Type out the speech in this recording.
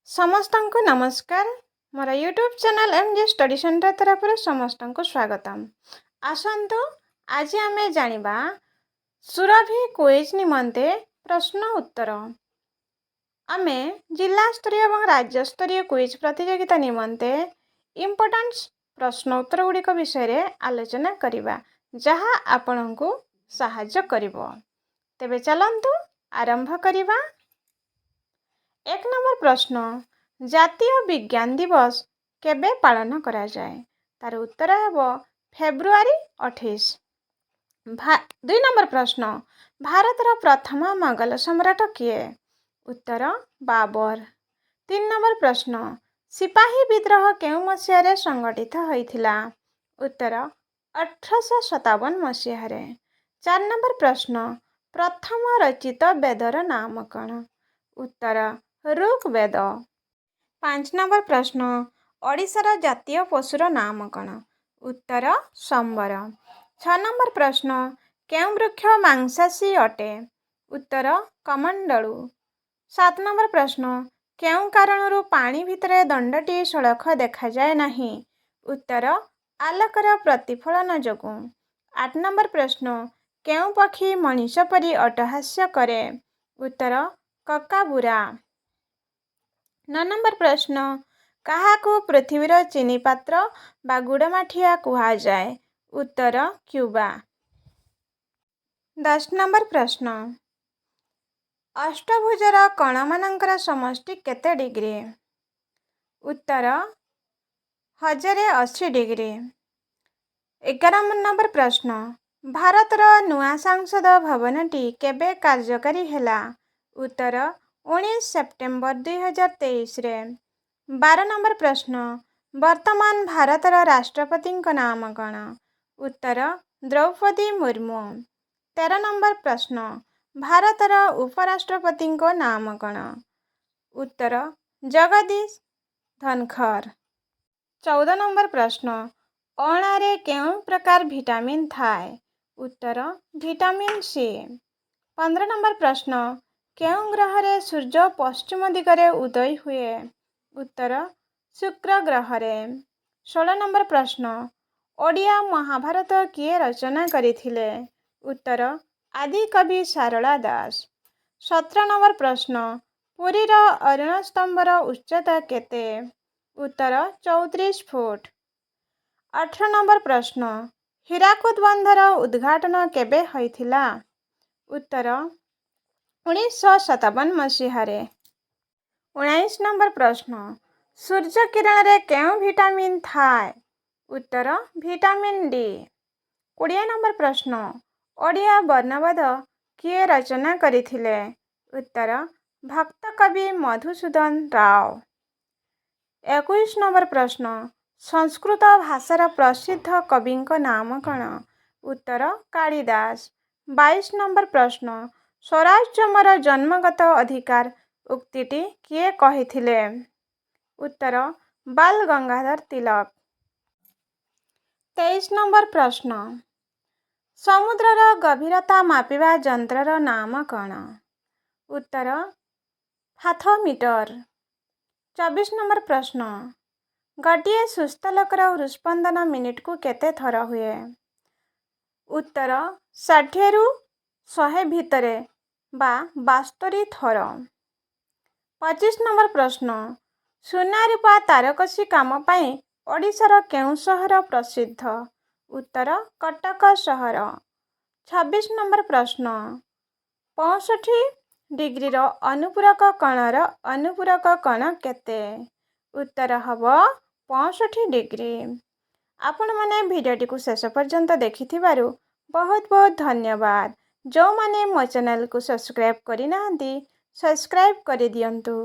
ସମସ୍ତଙ୍କୁ ନମସ୍କାର। ମୋର YouTube channel M G study centre ତରଫରୁ ସମସ୍ତଙ୍କୁ ସ୍ୱାଗତମ। ଆସନ୍ତୁ, ଆଜି ଆମେ ଜାଣିବା ସୁରଭି କୁଇଜ୍ ନିମନ୍ତେ ପ୍ରଶ୍ନ ଉତ୍ତର। ଆମେ ଜିଲ୍ଲାସ୍ତରୀୟ ଏବଂ ରାଜ୍ୟସ୍ତରୀୟ କୁଇଜ୍ ପ୍ରତିଯୋଗିତା ନିମନ୍ତେ ଇମ୍ପୋର୍ଟାଣ୍ଟ ପ୍ରଶ୍ନ ଉତ୍ତର ଗୁଡ଼ିକ ବିଷୟରେ ଆଲୋଚନା କରିବା, ଯାହା ଆପଣଙ୍କୁ ସାହାଯ୍ୟ କରିବ। ତେବେ ଚାଲନ୍ତୁ ଆରମ୍ଭ କରିବା। 1 ନମ୍ବର ପ୍ରଶ୍ନ, ଜାତୀୟ ବିଜ୍ଞାନ ଦିବସ କେବେ ପାଳନ କରାଯାଏ? ତାର ଉତ୍ତର ହେବ ଫେବୃଆରୀ 28। 2 ନମ୍ବର ପ୍ରଶ୍ନ, ଭାରତର ପ୍ରଥମ ମୋଗଲ ସମ୍ରାଟ କିଏ? ଉତ୍ତର ବାବର। 3 ନମ୍ବର ପ୍ରଶ୍ନ, ସିପାହୀ ବିଦ୍ରୋହ କେଉଁ ମସିହାରେ ସଂଗଠିତ ହୋଇଥିଲା? ଉତ୍ତର 1857 ମସିହାରେ। 4 ନମ୍ବର ପ୍ରଶ୍ନ, ପ୍ରଥମ ରଚିତ ବେଦର ନାମ କ'ଣ? ଉତ୍ତର ଋଗ୍‌ବେଦ। 5 ନମ୍ବର ପ୍ରଶ୍ନ, ଓଡ଼ିଶାର ଜାତୀୟ ପଶୁର ନାମ କ'ଣ? ଉତ୍ତର ସମ୍ବର। 6 ନମ୍ବର ପ୍ରଶ୍ନ, କେଉଁ ବୃକ୍ଷ ମାଂସାଶୀ ଅଟେ? ଉତ୍ତର କମଣ୍ଡଳୁ। 7 ନମ୍ବର ପ୍ରଶ୍ନ, କେଉଁ କାରଣରୁ ପାଣି ଭିତରେ ଦଣ୍ଡଟି ସଳଖ ଦେଖାଯାଏ ନାହିଁ? ଉତ୍ତର ଆଲୋକର ପ୍ରତିଫଳନ ଯୋଗୁଁ। 8 ନମ୍ବର ପ୍ରଶ୍ନ, କେଉଁ ପକ୍ଷୀ ମଣିଷ ପରି ଅଟ୍ଟହାସ୍ୟ କରେ? ଉତ୍ତର କକାବୁରା। 9 ନମ୍ବର ପ୍ରଶ୍ନ, କାହାକୁ ପୃଥିବୀର ଚିନି ପାତ୍ର ବା ଗୁଡ଼ମାଠିଆ କୁହାଯାଏ? ଉତ୍ତର କ୍ୟୁବା। 10 ନମ୍ବର ପ୍ରଶ୍ନ, ଅଷ୍ଟଭୁଜର କୋଣମାନଙ୍କର ସମଷ୍ଟି କେତେ ଡିଗ୍ରୀ? ଉତ୍ତର 1080 ଡିଗ୍ରୀ। 11 ନମ୍ବର ପ୍ରଶ୍ନ, ଭାରତର ନୂଆ ସଂସଦ ଭବନଟି କେବେ କାର୍ଯ୍ୟକାରୀ ହେଲା? ଉତ୍ତର 19 ସେପ୍ଟେମ୍ବର 2023ରେ। 12 ନମ୍ବର ପ୍ରଶ୍ନ, ବର୍ତ୍ତମାନ ଭାରତର ରାଷ୍ଟ୍ରପତିଙ୍କ ନାମ କ'ଣ? ଉତ୍ତର ଦ୍ରୌପଦୀ ମୁର୍ମୁ। 13 ନମ୍ବର ପ୍ରଶ୍ନ, ଭାରତର ଉପରାଷ୍ଟ୍ରପତିଙ୍କ ନାମ କ'ଣ? ଉତ୍ତର ଜଗଦୀଶ ଧନଖର। 14 ନମ୍ବର ପ୍ରଶ୍ନ, ଅଁଳାରେ କେଉଁ ପ୍ରକାର ଭିଟାମିନ୍ ଥାଏ? ଉତ୍ତର ଭିଟାମିନ୍ ସି। 15 ନମ୍ବର ପ୍ରଶ୍ନ, କେଉଁ ଗ୍ରହରେ ସୂର୍ଯ୍ୟ ପଶ୍ଚିମ ଦିଗରେ ଉଦୟ ହୁଏ? ଉତ୍ତର ଶୁକ୍ର ଗ୍ରହରେ। 16 ନମ୍ବର ପ୍ରଶ୍ନ, ଓଡ଼ିଆ ମହାଭାରତ କିଏ ରଚନା କରିଥିଲେ? ଉତ୍ତର ଆଦିକବି ସାରଳା ଦାସ। 17 ନମ୍ବର ପ୍ରଶ୍ନ, ପୁରୀର ଅରୁଣ ସ୍ତମ୍ଭର ଉଚ୍ଚତା କେତେ? ଉତ୍ତର 34 ଫୁଟ। 18 ନମ୍ବର ପ୍ରଶ୍ନ, ହୀରାକୁଦ ବନ୍ଧର ଉଦ୍ଘାଟନ କେବେ ହୋଇଥିଲା? ଉତ୍ତର 1957 ମସିହାରେ। 19 ନମ୍ବର ପ୍ରଶ୍ନ, ସୂର୍ଯ୍ୟ କିରଣରେ କେଉଁ ଭିଟାମିନ୍ ଥାଏ? ଉତ୍ତର ଭିଟାମିନ୍ ଡି। 20 ନମ୍ବର ପ୍ରଶ୍ନ, ଓଡ଼ିଆ ବର୍ଣ୍ଣବୋଧ କିଏ ରଚନା କରିଥିଲେ? ଉତ୍ତର ଭକ୍ତକବି ମଧୁସୂଦନ ରାଓ। 21 ନମ୍ବର ପ୍ରଶ୍ନ, ସଂସ୍କୃତ ଭାଷାର ପ୍ରସିଦ୍ଧ କବିଙ୍କ ନାମ କ'ଣ? ଉତ୍ତର କାଳିଦାସ। 22 ନମ୍ବର ପ୍ରଶ୍ନ, ସ୍ୱରାଜ୍ୟ ମୋର ଜନ୍ମଗତ ଅଧିକାର ଉକ୍ତିଟି କିଏ କହିଥିଲେ? ଉତ୍ତର ବାଲ ଗଙ୍ଗାଧର ତିଲକ। 23 ନମ୍ବର ପ୍ରଶ୍ନ, ସମୁଦ୍ରର ଗଭୀରତା ମାପିବା ଯନ୍ତ୍ରର ନାମ କ'ଣ? ଉତ୍ତର ଫାଥୋମିଟର। 24 ନମ୍ବର ପ୍ରଶ୍ନ, ଗୋଟିଏ ସୁସ୍ଥ ଲୋକର ହୃଦସ୍ପନ୍ଦନ ମିନିଟକୁ କେତେ ଥର ହୁଏ? ଉତ୍ତର 60ରୁ 100 ଭିତରେ ବା 72 ଥର। 25 ନମ୍ବର ପ୍ରଶ୍ନ, ସୁନା ରୂପା ତାରକସି କାମ ପାଇଁ ଓଡ଼ିଶାର କେଉଁ ସହର ପ୍ରସିଦ୍ଧ? ଉତ୍ତର କଟକ ସହର। 26 ନମ୍ବର ପ୍ରଶ୍ନ, 65 ଡିଗ୍ରୀର ଅନୁପୂରକ କୋଣର ଅନୁପୂରକ କୋଣ କେତେ? ଉତ୍ତର ହେବ 65 ଡିଗ୍ରୀ। ଆପଣମାନେ ଭିଡ଼ିଓଟିକୁ ଶେଷ ପର୍ଯ୍ୟନ୍ତ ଦେଖିଥିବାରୁ ବହୁତ ବହୁତ ଧନ୍ୟବାଦ। ଯେଉଁମାନେ ମୋ ଚ୍ୟାନେଲକୁ ସବସ୍କ୍ରାଇବ୍ କରିନାହାନ୍ତି, ସବସ୍କ୍ରାଇବ୍ କରିଦିଅନ୍ତୁ।